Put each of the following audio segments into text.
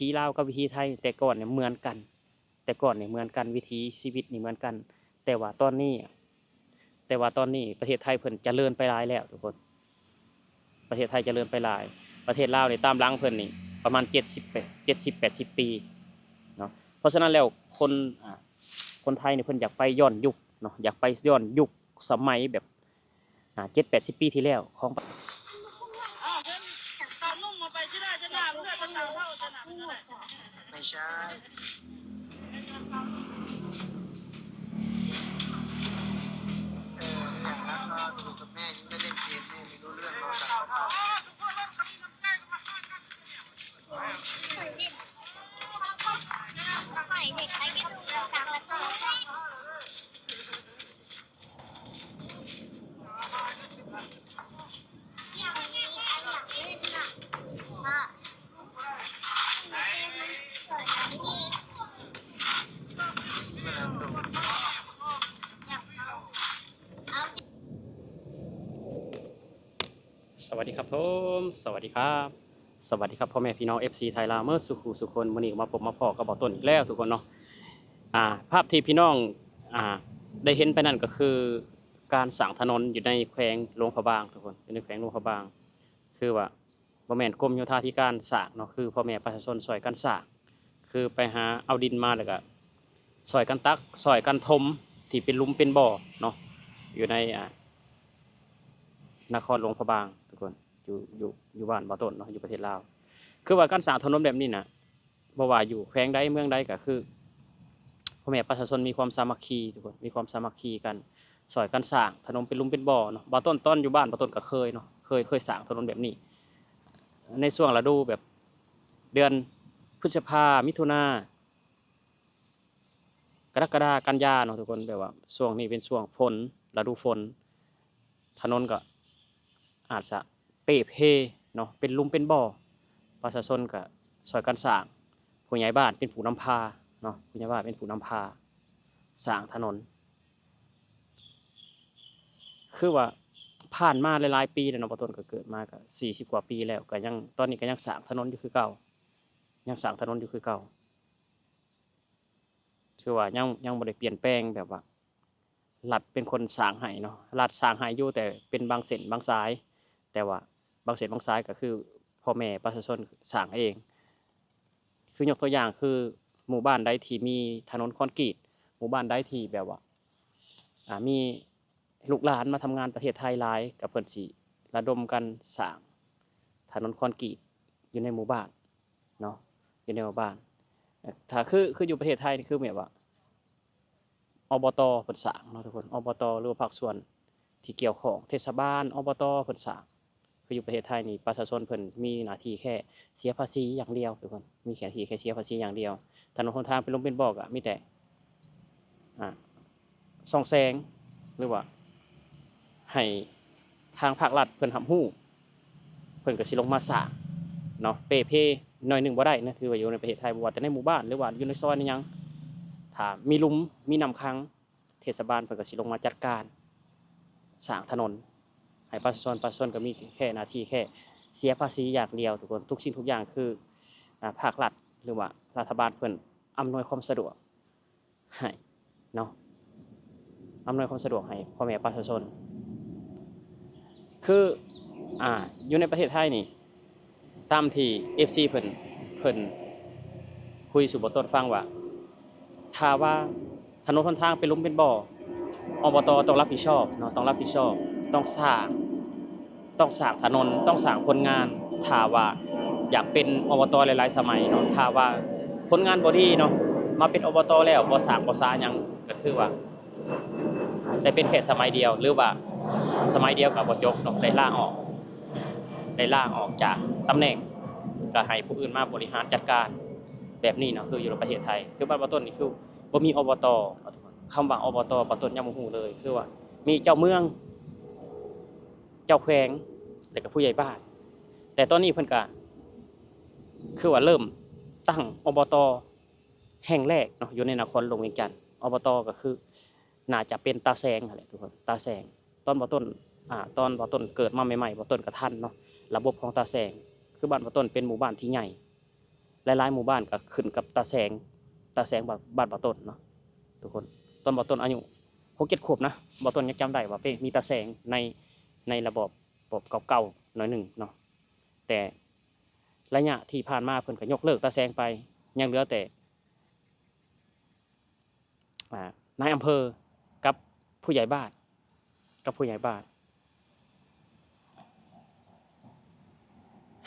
ຖີລາວກັບວິຖີໄທແຕ່ກ່ອນນີ້ເໝືອນກັນ, ແຕ່ກ່ອນນີ້ເໝືອນກັນ, ວິຖີຊີວິດນີ້ເໝືອນກັນ, ແຕ່ວ່າຕອນນີ້ ແຕ່ວ່າຕອນນີ້ປະເທດໄທເພິ່ນຈະເລີນໄປຫຼາຍແລ້ວທຸກຄົນ, ປະເທດໄທຈະເລີນໄປຫຼາຍ. ປະເທດລາວນີ້ຕາມຫຼັງເພິ່ນນີ້ປະມານເຈັດສິບ ເຈັດສິບແປດສິບປີເນາະ. ເພາະສະນັ້ນແລ້ວຄົນ ອາ ຄົນໄທນີ້ເພິ່ນຢາກໄປຍ້ອນຍຸກເນາະ, ຢາກໄປຍ້ອນຍຸກສະໄໝແບບ ອາ ເຈັດແປດສິບປີທີ່ແລ້ວຂອງ ອ້າວ ເຫັນສາວໜຸ່ມເອົາໄປຊິໄດ້ຊະນະ ເລືອດແຕ່ສາວເຖົ້າຊະນະ ເປັນຈັ່ງໃດ? ໄມ່ໃຊ່ ເອີ ຢ່າງນັ້ນເນາະ ຢູ່ກັບແມ່ ຍັງໄດ້ຫຼິ້ນເກມ ແມ່ໄມ່ຮູ້ເລື່ອງເນາະ ສັງຄະປະ ສະຫວັດດີຄັບຜົມ ສະຫວັດດີຄັບ ສະຫວັດດີຄັບພໍ່ແມ່ພີ່ນ້ອງເອັຟຊີໄທລາວເໝິດສູ່ຄູ່ສູ່ຄົນ. ມື້ນີ້ກໍມາພົບມາພໍ້ກັບບ່າວຕົ້ນອີກແລ້ວທຸກຄົນເນາະ. ອາ ພາບທີ່ພີ່ນ້ອງ ອາ ໄດ້ເຫັນໄປນັ້ນກໍຄືການສ້າງຖະໜົນຢູ່ໃນແຂວງຫຼວງພະບາງທຸກຄົນ, ຢູ່ໃນແຂວງຫຼວງພະບາງ ຄືວ່າບໍ່ແມ່ນກົມໂຍທາທິການສ້າງເນາະ, ຄືພໍ່ແມ່ປະຊາຊົນຊ່ອຍກັນສ້າງ, ຄືໄປຫາເອົາດິນມາແລ້ວກໍຊ່ອຍກັນຕັກ ຊ່ອຍກັນຖົມທີ່ເປັນຫຼຸມເປັນບໍ່ເນາະ ຢູ່ໃນ ອາ ນະຄອນຫຼວງພະບາງທຸກຄົນ, ຢູ່ ຢູ່ ຢູ່ບ້ານບ່າວຕົ້ນເນາະ ຢູ່ປະເທດລາວ. ຄືວ່າການສ້າງຖະໜົນແບບນີ້ນະ ບໍ່ວ່າຢູ່ແຂວງໃດເມືອງໃດ ກໍຄືພໍ່ແມ່ປະຊາຊົນມີຄວາມສາມັກຄີທຸກຄົນ, ມີຄວາມສາມັກຄີກັນ ຊ່ອຍກັນສ້າງຖະໜົນເປັນຫຼຸມເປັນບໍ່ເນາະ. ບ່າວຕົ້ນຕອນຢູ່ບ້ານ ບ່າວຕົ້ນກໍເຄີຍເນາະ, ເຄີຍ ເຄີຍສ້າງຖະໜົນແບບນີ້ ໃນຊ່ວງລະດູແບບເດືອນພຶດສະພາ ມິຖຸນາ ກະລະກະດາ ກັນຍາເນາະທຸກຄົນ, ແບບວ່າຊ່ວງນີ້ເປັນຊ່ວງຝົນ ລະດູຝົນ ຖະໜົນກໍອາດຈະເປ່ເພເນາະ, ເປັນຫຼຸມເປັນບໍ່, ປະຊາຊົນກໍຊ່ອຍກັນສ້າງ, ຜູ້ໃຫຍ່ບ້ານເປັນຜູ້ນຳພາເນາະ, ຜູ້ໃຫຍ່ບ້ານເປັນຜູ້ນຳພາສ້າງຖະໜົນ. ຄືວ່າຜ່ານມາຫຼາຍໆປີແລ້ວເນາະ, ບ່າວຕົ້ນກໍເກີດມາກໍສີ່ສິບກວ່າປີແລ້ວ, ກໍຍັງ ຕອນນີ້ກໍຍັງສ້າງຖະໜົນຢູ່ຄືເກົ່າ, ຍັງສ້າງຖະໜົນຢູ່ຄືເກົ່າ. ຄືວ່າຍັງ ຍັງບໍ່ໄດ້ປ່ຽນແປງ ແບບວ່າລັດເປັນຄົນສ້າງໃຫ້ເນາະ, ລັດສ້າງໃຫ້ຢູ່ ແຕ່ເປັນບາງເສັ້ນບາງສາຍ, ແຕ່ວ່າບາງເສັ້ນບາງສາຍກໍຄືພໍ່ແມ່ປະຊາຊົນສ້າງເອງ. ຄືຍົກຕົວຢ່າງຄື ໝູ່ບ້ານໃດທີ່ມີຖະໜົນຄອນກຣີດ, ໝູ່ບ້ານໃດທີ່ແບບວ່າ ອາ ມີ ລູກຫຼານມາທຳງານປະເທດໄທຫຼາຍ ກໍເພິ່ນຊິລະດົມກັນສ້າງຖະໜົນຄອນກຣີດຢູ່ໃນໝູ່ບ້ານເນາະ, ຢູ່ໃນໝູ່ບ້ານ. ຖ້າຄື ຄືຢູ່ປະເທດໄທນີ້ ຄືແບບວ່າ ອບຕ ເພິ່ນສ້າງເນາະທຸກຄົນ, ອບຕ ຫຼືວ່າພາກສ່ວນທີ່ກ່ຽວຂ້ອງ, ເທດສະບານ ອບຕ ເພິ່ນສ້າງ. ຄືຢູ່ປະເທດໄທນີ້ ປະຊາຊົນເພິ່ນມີໜ້າທີ່ແຄ່ເສຍພາສີຢ່າງດຽວທຸກຄົນ, ມີໜ້າທີ່ແຄ່ເສຍພາສີຢ່າງດຽວ. ຖະໜົນຫົນທາງເປັນຫຼຸມເປັນບໍ່ກໍມີແຕ່ ອາ ສ່ອງແສງ ຫຼືວ່າໃຫ້ທາງພາກລັດເພິ່ນຮັບຮູ້ ເພິ່ນກໍຊິລົງມາສ້າງເນາະ, ເປ່ເພໜ້ອຍໜຶ່ງບໍ່ໄດ້ນະ, ຖືວ່າຢູ່ໃນປະເທດໄທ ບໍ່ວ່າແຕ່ໃນໝູ່ບ້ານ ຫຼືວ່າຢູ່ໃນຊອຍໃນຫຍັງ ຖ້າມີຫຼຸມ ມີນ້ຳຂັງ ເທດສະບານເພິ່ນກໍຊິລົງມາຈັດການສ້າງຖະໜົນໃຫ້ປະຊາຊົນ, ປະຊາຊົນກໍມີແຄ່ໜ້າທີ່ແຄ່ເສຍພາສີຢ່າງດຽວທຸກຄົນ. ທຸກສິ່ງທຸກຢ່າງຄື ອາ ພາກລັດ ຫຼືວ່າລັດຖະບານເພິ່ນອຳນວຍຄວາມສະດວກໃຫ້ເນາະ, ອຳນວຍຄວາມສະດວກໃຫ້ພໍ່ແມ່ປະຊາຊົນ. ຄື ອາ ຢູ່ໃນປະເທດໄທນີ້ ຕາມທີ່ເອັຟຊີເພິ່ນ ເພິ່ນຄຸຍສູ່ບ່າວຕົ້ນຟັງວ່າ ຖ້າວ່າຖະໜົນຫົນທາງເປັນຫຼຸມເປັນບໍ່ ອບຕ ຕ້ອງຮັບຜິດຊອບເນາະ, ຕ້ອງຮັບຜິດຊອບ, ຕ້ອງສ້າງ ຕ້ອງສ້າງຖະໜົນ, ຕ້ອງສ້າງຜົນງານ. ຖ້າວ່າຢາກເປັນ ອບຕ ຫຼາຍໆສະໄໝເນາະ, ຖ້າວ່າຜົນງານບໍ່ດີເນາະ, ມາເປັນ ອບຕ ແລ້ວບໍ່ສ້າງບໍ່ສາຫຍັງ ກໍຄືວ່າ ໄດ້ເປັນແຄ່ສະໄໝດຽວ ຫຼືວ່າສະໄໝດຽວກໍບໍ່ຈົບເນາະ, ໄດ້ລາອອກ ໄດ້ລາອອກຈາກຕຳແໜ່ງ ກໍໃຫ້ຜູ້ອື່ນມາບໍລິຫານຈັດການແບບນີ້ເນາະ. ຄືຢູ່ໃນປະເທດໄທ ຄືບ້ານບ່າວຕົ້ນນີ້ຄືບໍ່ມີ ອບຕ ເນາະທຸກຄົນ, ຄຳວ່າ ອບຕ ບ່າວຕົ້ນຍັງບໍ່ຮູ້ເລີຍ, ຄືວ່າມີເຈົ້າເມືອງ ເຈົ້າແຂວງ ແລ້ວກໍຜູ້ໃຫຍ່ບ້ານ. ແຕ່ຕອນນີ້ເພິ່ນກໍຄືວ່າເລີ່ມຕັ້ງ ອບຕ ແຫ່ງແລກເນາະ ຢູ່ໃນນະຄອນຫຼວງວຽງຈັນ. ອບຕ ກໍຄື ໜ້າຈະເປັນຕາແສງຫັ້ນແຫຼະທຸກຄົນ, ຕາແສງ. ຕອນບ່າວຕົ້ນ ອາ ຕອນບ່າວຕົ້ນເກີດມາໃໝ່ໆ ບ່າວຕົ້ນກໍທັນເນາະ ລະບົບຂອງຕາແສງ. ຄືບ້ານບ່າວຕົ້ນເປັນໝູ່ບ້ານທີ່ໃຫຍ່ ຫຼາຍໆໝູ່ບ້ານກໍຂຶ້ນກັບຕາແສງ, ຕາແສງບ້ານ ບ້ານບ່າວຕົ້ນເນາະທຸກຄົນ. ຕອນບ່າວຕົ້ນອາຍຸຫົກເຈັດຂວບນະ, ບ່າວຕົ້ນຍັງຈຳໄດ້ວ່າເປ ມີຕາແສງໃນ ໃນລະບອບ ບອບເກົ່າໆໜ້ອຍໜຶ່ງເນາະ. ແຕ່ໄລຍະທີ່ຜ່ານມາເພິ່ນກໍຍົກເລີກຕາແສງໄປ, ຍັງເຫຼືອແຕ່ ອ່າ ນາຍອຳເພີກັບຜູ້ໃຫຍ່ບ້ານ ກັບຜູ້ໃຫຍ່ບ້ານ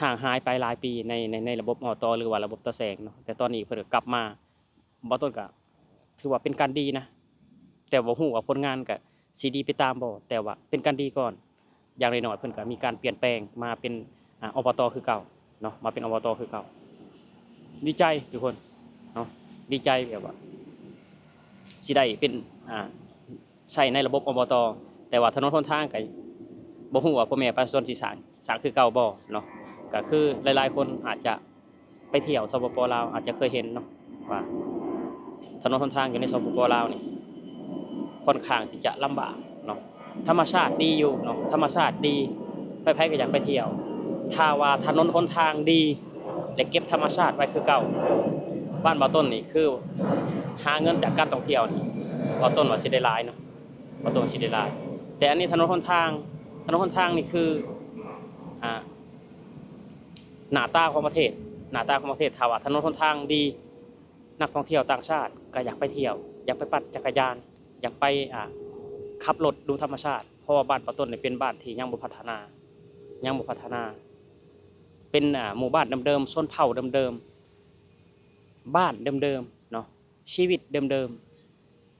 ຫ່າງຫາຍໄປຫຼາຍປີໃນ ໃນ ໃນລະບົບ ອບຕ ຫຼືວ່າລະບົບຕາແສງເນາະ. ແຕ່ຕອນນີ້ເພິ່ນກໍກັບມາ, ບ່າວຕົ້ນກໍຖືວ່າເປັນການດີນະ, ແຕ່ບໍ່ຮູ້ວ່າຜົນງານກໍຊິດີໄປຕາມບໍ່, ແຕ່ວ່າເປັນການດີກ່ອນ. ຢ່າງໜ້ອຍໆເພິ່ນກໍມີການປ່ຽນແປງມາເປັນ ອາ ອບຕ ຄືເກົ່າເນາະ, ມາເປັນ ອບຕ ຄືເກົ່າ. ດີໃຈທຸກຄົນເນາະ, ດີໃຈແບບວ່າຊິໄດ້ເປັນ ອາ ໃຊ້ໃນລະບົບ ອບຕ ແຕ່ວ່າຖະໜົນຫົນທາງກໍບໍ່ຮູ້ວ່າພໍ່ແມ່ປະຊາຊົນຊິສ້າງ ສ້າງຄືເກົ່າບໍ່ເນາະ. ກໍຄືຫຼາຍໆຄົນອາດຈະ ໄປທ່ຽວ ສປປ ລາວ ອາດຈະເຄີຍເຫັນເນາະ ວ່າຖະໜົນຫົນທາງຢູ່ໃນ ສປປ ລາວ ນີ້ ຂ້ອນຂ້າງທີ່ຈະລຳບາກເນາະ. ທຳມະຊາດດີຢູ່ເນາະ, ທຳມະຊາດດີ ໃຜໆກໍຢາກໄປທ່ຽວ. ຖ້າວ່າຖະໜົນຫົນທາງດີ ແລະ ເກັບທຳມະຊາດໄວ້ຄືເກົ່າ, ບ້ານບ່າວຕົ້ນນີ້ຄືຫາເງິນຈາກການທ່ອງທ່ຽວນີ້ ບ່າວຕົ້ນວ່າຊິໄດ້ຫຼາຍເນາະ, ບ່າວຕົ້ນວ່າຊິໄດ້ຫຼາຍ. ແຕ່ອັນນີ້ຖະໜົນຫົນທາງ, ຖະໜົນຫົນທາງນີ້ຄື ອ່າ ໜ້າຕາຂອງປະເທດ, ໜ້າຕາຂອງປະເທດ. ຖ້າວ່າຖະໜົນຫົນທາງດີ, ນັກທ່ອງທ່ຽວຕ່າງຊາດກໍຢາກໄປທ່ຽວ, ຢາກໄປປັ່ນຈັກກະຍານ, ຢາກໄປ ອ່າ ຂັບລົດດູທຳມະຊາດ, ເພາະວ່າບ້ານປ່າຕົ້ນນີ້ເປັນບ້ານທີ່ຍັງບໍ່ພັດທະນາ, ຍັງບໍ່ພັດທະນາ, ເປັນ ອ່າ ໝູ່ບ້ານເດີມໆ, ຊົນເຜົ່າເດີມໆ, ບ້ານເດີມໆເນາະ, ຊີວິດເດີມ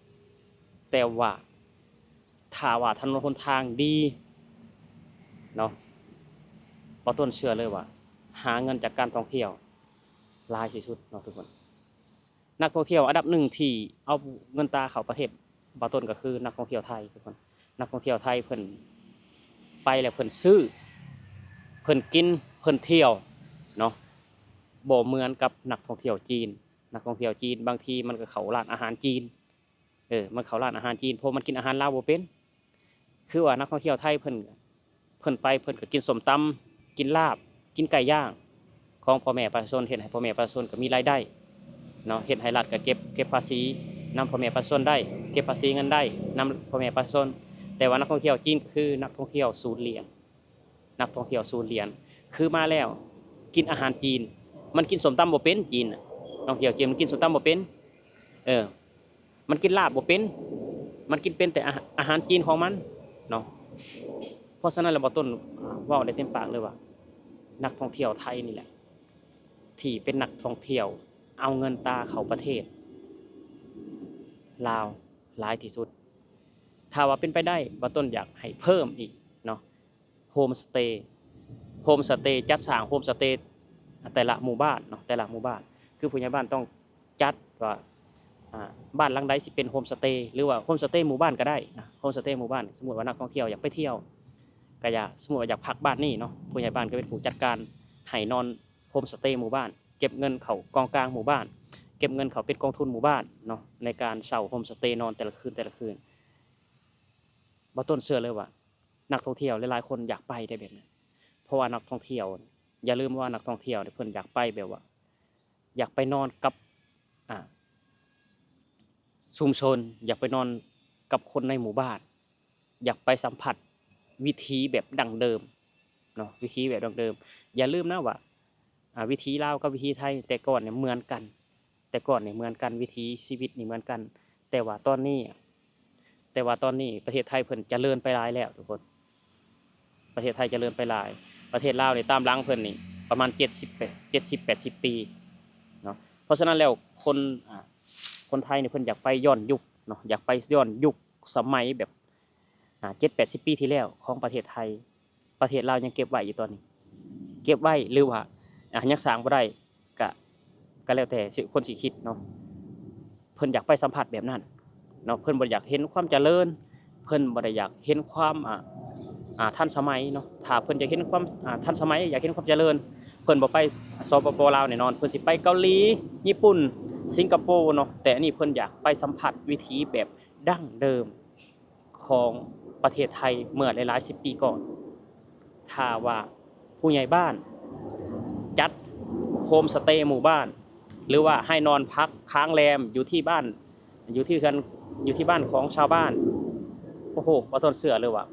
ໆ. ແຕ່ວ່າ ຖ້າວ່າຖະໜົນຫົນທາງດີເນາະ, ບ່າວຕົ້ນເຊື່ອເລີຍວ່າຫາເງິນຈາກການທ່ອງທ່ຽວຫຼາຍທີ່ສຸດເນາະທຸກຄົນ. ນັກທ່ອງທ່ຽວອັນດັບໜຶ່ງທີ່ເອົາເງິນຕາເຂົ້າປະເທດບ່າວຕົ້ນກໍຄືນັກທ່ອງທ່ຽວໄທທຸກຄົນ. ນັກທ່ອງທ່ຽວໄທເພິ່ນໄປແລ້ວເພິ່ນຊື້, ເພິ່ນກິນ, ເພິ່ນທ່ຽວເນາະ, ບໍ່ເໝືອນກັບນັກທ່ອງທ່ຽວຈີນ. ນັກທ່ອງທ່ຽວຈີນບາງທີມັນກໍເຂົ້າຮ້ານອາຫານຈີນ, ເອີ ມັນເຂົ້າຮ້ານອາຫານຈີນ ເພາະມັນກິນອາຫານລາວບໍ່ເປັນ. ຄືວ່ານັກທ່ອງທ່ຽວໄທເພິ່ນ ເພິ່ນໄປເພິ່ນກໍກິນສົ້ມຕຳ, ກິນລາບ, ກິນໄກ່ຍ່າງຂອງພໍ່ແມ່ປະຊາຊົນ, ເຮັດໃຫ້ພໍ່ແມ່ປະຊາຊົນກໍມີລາຍໄດ້ເນາະ, ເຮັດໃຫ້ລັດກໍເກັບ ເກັບພາສີນຳພໍ່ແມ່ປະຊາຊົນໄດ້, ເກັບພາສີເງິນໄດ້ນຳພໍ່ແມ່ປະຊາຊົນ. ແຕ່ວ່ານັກທ່ອງທ່ຽວຈີນກໍຄືນັກທ່ອງທ່ຽວສູດຫຼຽນ, ນັກທ່ອງທ່ຽວສູດຫຼຽນ ຄືມາແລ້ວກິນອາຫານຈີນ, ມັນກິນສົ້ມຕຳບໍ່ເປັນ ຈີນນະ, ທ່ອງທ່ຽວຈີນມັນກິນສົ້ມຕຳບໍ່ເປັນ, ເອີ ມັນກິນລາບບໍ່ເປັນ, ມັນກິນເປັນແຕ່ອາ ອາຫານຈີນຂອງມັນເນາະ. ເພາະສະນັ້ນແລ້ວ ບ່າວຕົ້ນເວົ້າໄດ້ເຕັມປາກເລີຍວ່າ ນັກທ່ອງທ່ຽວໄທນີ້ແຫຼະ ທີ່ເປັນນັກທ່ອງທ່ຽວເອົາເງິນຕາເຂົ້າປະເທດລາວຫຼາຍທີ່ສຸດ. ຖ້າວ່າເປັນໄປໄດ້ ບ່າວຕົ້ນຢາກໃຫ້ເພີ່ມອີກເນາະ, ໂຮມສະເຕ, ໂຮມສະເຕ, ຈັດສ້າງໂຮມສະເຕແຕ່ລະໝູ່ບ້ານເນາະ, ແຕ່ລະໝູ່ບ້ານ ຄືຜູ້ໃຫຍ່ບ້ານຕ້ອງຈັດວ່າ ອ່າ ບ້ານຫຼັງໃດຊິເປັນໂຮມສະເຕ ຫຼືວ່າໂຮມສະເຕໝູ່ບ້ານກໍໄດ້ນະ. ໂຮມສະເຕໝູ່ບ້ານ ສົມມຸດວ່ານັກທ່ອງທ່ຽວຢາກໄປທ່ຽວ ກໍຢາກ ສົມມຸດວ່າຢາກພັກບ້ານນີ້ເນາະ, ຜູ້ໃຫຍ່ບ້ານກໍເປັນຜູ້ຈັດການໃຫ້ນອນໂຮມສະເຕໝູ່ບ້ານ, ເກັບເງິນເຂົ້າກອງກາງໝູ່ບ້ານ, ເກັບເງິນເຂົ້າເປັນກອງທຶນໝູ່ບ້ານເນາະ ໃນການເຊົ່າໂຮມສະເຕນອນແຕ່ລະຄືນ ແຕ່ລະຄືນ. ບ່າວຕົ້ນເຊື່ອເລີຍວ່າ ນັກທ່ອງທ່ຽວຫຼາຍໆຄົນຢາກໄປໄດ້ແບບນັ້ນ, ເພາະວ່ານັກທ່ອງທ່ຽວ ຢ່າລືມວ່ານັກທ່ອງທ່ຽວເພິ່ນຢາກໄປແບບວ່າ ຢາກໄປນອນກັບ ອ່າ ຊຸມຊົນ, ຢາກໄປນອນກັບຄົນໃນໝູ່ບ້ານ, ຢາກໄປສຳຜັດວິຖີແບບດັ້ງເດີມເນາະ, ວິຖີແບບດັ້ງເດີມ. ຢ່າລືມນະວ່າ ອ່າ ວິຖີລາວກັບວິຖີໄທແຕ່ກ່ອນນີ້ເໝືອນກັນ, ແຕ່ກ່ອນນີ້ເໝືອນກັນ, ວິຖີຊີວິດນີ້ເໝືອນກັນ. ແຕ່ວ່າຕອນນີ້ ແຕ່ວ່າຕອນນີ້ປະເທດໄທເພິ່ນຈະເລີນໄປຫຼາຍແລ້ວທຸກຄົນ, ປະເທດໄທຈະເລີນໄປຫຼາຍ. ປະເທດລາວນີ້ຕາມຫຼັງເພິ່ນນີ້ປະມານເຈັດສິບ ເຈັດສິບແປດສິບປີເນາະ. ເພາະສະນັ້ນແລ້ວຄົນ ອ່າ ຄົນໄທນີ້ເພິ່ນຢາກໄປຍ້ອນຍຸກເນາະ, ຢາກໄປຍ້ອນຍຸກສະໄໝແບບ ອ່າ ເຈັດແປດສິບປີທີ່ແລ້ວຂອງປະເທດໄທ, ປະເທດລາວຍັງເກັບໄວ້ຢູ່ຕອນນີ້, ເກັບໄວ້ ຫຼືວ່າ ອ່າ ຍັງສ້າງບໍ່ໄດ້ ກະ ກະແລ້ວແຕ່ຊິ ຄົນຊິຄິດເນາະ. ເພິ່ນຢາກໄປສຳຜັດແບບນັ້ນເນາະ, ເພິ່ນບໍ່ໄດ້ຢາກເຫັນຄວາມຈະເລີນ, ເພິ່ນບໍ່ໄດ້ຢາກເຫັນຄວາມ ອ່າ ອ່າ ທັນສະໄໝເນາະ. ຖ້າເພິ່ນຢາກເຫັນຄວາມ ອ່າ ທັນສະໄໝ, ຢາກເຫັນຄວາມຈະເລີນ, ເພິ່ນບໍ່ໄປ ສປປ ລາວແນ່ນອນ, ເພິ່ນຊິໄປເກົາຫຼີ, ຍີ່ປຸ່ນ, ສິງກະໂປເນາະ. ແຕ່ອັນນີ້ເພິ່ນຢາກໄປສຳຜັດວິຖີແບບດັ້ງເດີມ ຂອງປະເທດໄທເມື່ອຫຼາຍໆສິບປີກ່ອນ. ຖ້າວ່າຜູ້ໃຫຍ່ບ້ານຈັດໂຮ ໂຮມສະເຕໝູ່ບ້ານ ຫຼືວ່າໃຫ້ນອນພັກຄ້າງແຮມຢູ່ທີ່ບ້ານ ຢູ່ທີ່ເຮືອນ ຢູ່ທີ່ບ້ານຂອງຊາວບ້ານ. ໂອ້ໂຫ ບໍ່ຕ້ອງເຊື່ອເລີຍວ່າ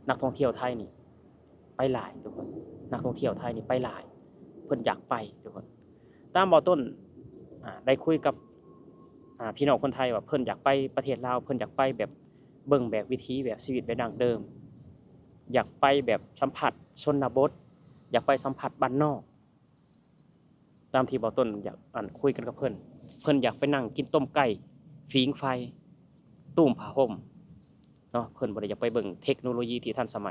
ນັກທ່ອງທ່ຽວໄທນີ້ໄປຫຼາຍທຸກຄົນ ນັກທ່ອງທ່ຽວໄທນີ້ໄປຫຼາຍ ເພິ່ນຢາກໄປທຸກຄົນ. ຕາມບໍ່ຕົ້ນ ອາ ໄດ້ຄຸຍກັບ ອາ ພີ່ນ້ອງຄົນໄທວ່າເພິ່ນຢາກໄປປະເທດລາວ ເພິ່ນຢາກໄປແບບ ເບິ່ງແບບວິຖີແບບຊີວິດແບບດັ້ງເດີມ ຢາກໄປແບບສຳຜັດຊົນນະບົດ ຢາກໄປສຳຜັດບ້ານນອກ ຕາມທີ່ບໍ່ຕົ້ນຢາກ ອັນ ຄຸຍກັນກັບເພິ່ນ ເພິ່ນຢາກໄປນັ່ງກິນຕົ້ມໄກ່ ຝີງໄຟ ຕູມຜ້າຫົ່ມເນາະ ເພິ່ນບໍ່ໄດ້ຢາກໄປເບິ່ງເທັກໂນໂລຢີທີ່ທັນສະໄໝ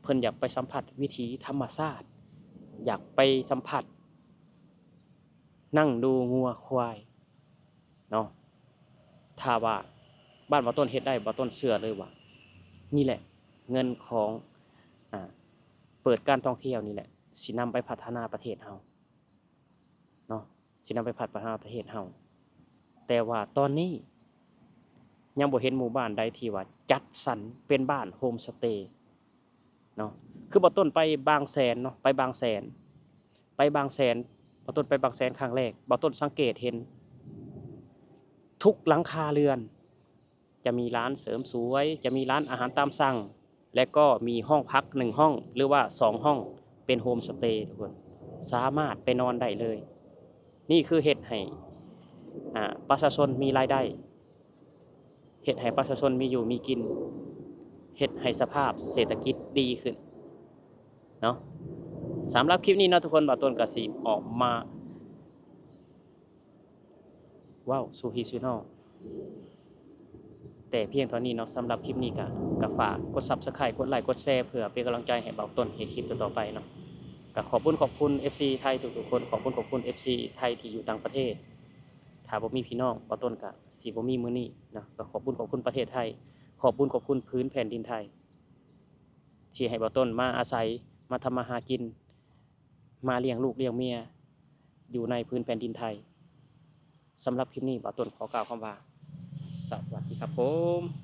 ເພິ່ນຢາກໄປສຳຜັດວິຖີທຳມະຊາດ ຢາກໄປສຳຜັດ ນັ່ງດູງົວຄວາຍເນາະ. ຖ້າວ່າບ້ານບໍ່ຕົ້ນເຮັດໄດ້ ບໍ່ຕົ້ນເຊື່ອເລີຍວ່າ ນີ້ແຫຼະ ເງິນຂອງ ອາ ເປີດການທ່ອງທ່ຽວນີ້ແຫຼະ ຊິນຳໄປພັດທະນາປະເທດເຮົາເນາະ ຊິນຳໄປພັດທະນາປະເທດເຮົາ. ແຕ່ວ່າຕອນນີ້ຍັງບໍ່ເຫັນໝູ່ບ້ານໃດທີ່ວ່າຈັດສັນເປັນບ້ານໂຮມສະເຕ ເນາະ ຄືບໍ່ຕົ້ນໄປບາງແສນເນາະ ໄປບາງແສນ ໄປບາງແສນ ບໍ່ຕົ້ນໄປບາງແສນຄັ້ງແລກ ບໍ່ຕົ້ນສັງເກດເຫັນ ທຸກຫຼັງຄາເຮືອນ ຈະມີຮ້ານເສີມສວຍ ຈະມີຮ້ານອາຫານຕາມສັ່ງ ແລະກໍມີຫ້ອງພັກໜຶ່ງຫ້ອງ ຫຼືວ່າສອງຫ້ອງ ເປັນໂຮມສະເຕທຸກຄົນ ສາມາດໄປນອນໄດ້ເລີຍ. ນີ້ຄືເຮັດໃຫ້ ອາ ປະຊາຊົນມີລາຍໄດ້ ເຮັດໃຫ້ປະຊາຊົນມີຢູ່ມີກິນ ເຮັດໃຫ້ສະພາບເສດຖະກິດດີຂຶ້ນເນາະ. ສຳລັບຄລິບນີ້ເນາະທຸກຄົນ ບ່າວຕົ້ນກະຊິອອກມາເວົ້າສູ່ພີ່ສູ່ນ້ອງແຕ່ພຽງເທົ່ານີ້ເນາະ. ສຳລັບຄລິບນີ້ກະ ກະຝາກກົດ Subscribe ກົດໄລ ກົດແຊ ເພື່ອເປັນກຳລັງໃຈໃຫ້ບ່າວຕົ້ນເຮັດຄລິບຕໍ່ໆໄປເນາະ. ກະຂອບບຸນຂອບຄຸນ ເອັຟຊີ ໄທທຸກໆຄົນ ຂອບບຸນຂອບຄຸນ ເອັຟຊີ ໄທທີ່ຢູ່ຕ່າງປະເທດ. ຖ້າບໍ່ມີພີ່ນ້ອງ ບ່າວຕົ້ນກະຊິບໍ່ມີມື້ນີ້ເນາະ. ກະຂອບບຸນຂອບຄຸນປະເທດໄທ ຂອບບຸນຂອບຄຸນພື້ນແຜ່ນດິນໄທ ທີ່ໃຫ້ບ່າວຕົ້ນມາອາໄສ ມາທຳມາຫາກິນ ມາລ້ຽງລູກລ້ຽງເມຍຢູ່ໃນພື້ນແຜ່ນດິນໄທ. ສຳລັບຄລິບນີ້ ບ່າວຕົ້ນຂໍກ່າວຄຳວ່າ ສະຫວັດດີຄັບຜົມ.